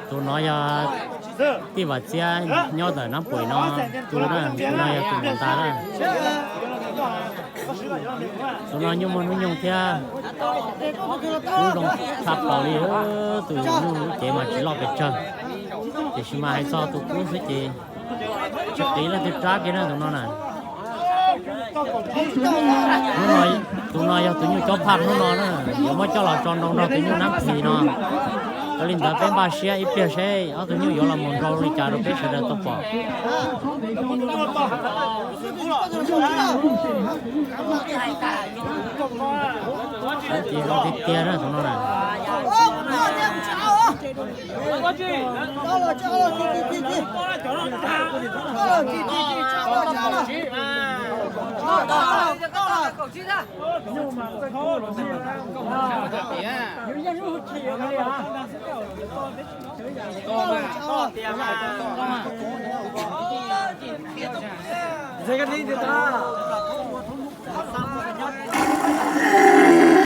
Tus no yog tij Vam Txiab nyob ntawm Nab Puim no, tus no, tus no yog tus ntaus ntaj na. Tus no nyuaj muaj hnub nyoog thiab kub zoo tshaj plaws li. Tus nyuj lub cev mas tsis loj pes tsawg, tiam sis mas hais txog tus kub xwb ces tsis qiv leej twg rab kiag na tus no na. Hnub no, tus no yog tus nyuj cob phaj hnub no na, yuav muab coj los tso nrau nrog tus nyuj Nab Phis no. Yog li ntawd peb npaj siab ib pliag seb ob tug nyuj yuav los mus nrau li cas rau peb sawv daws tau pom. Ces zoo tiag tiag na tus no na. Ze kab li ntawd.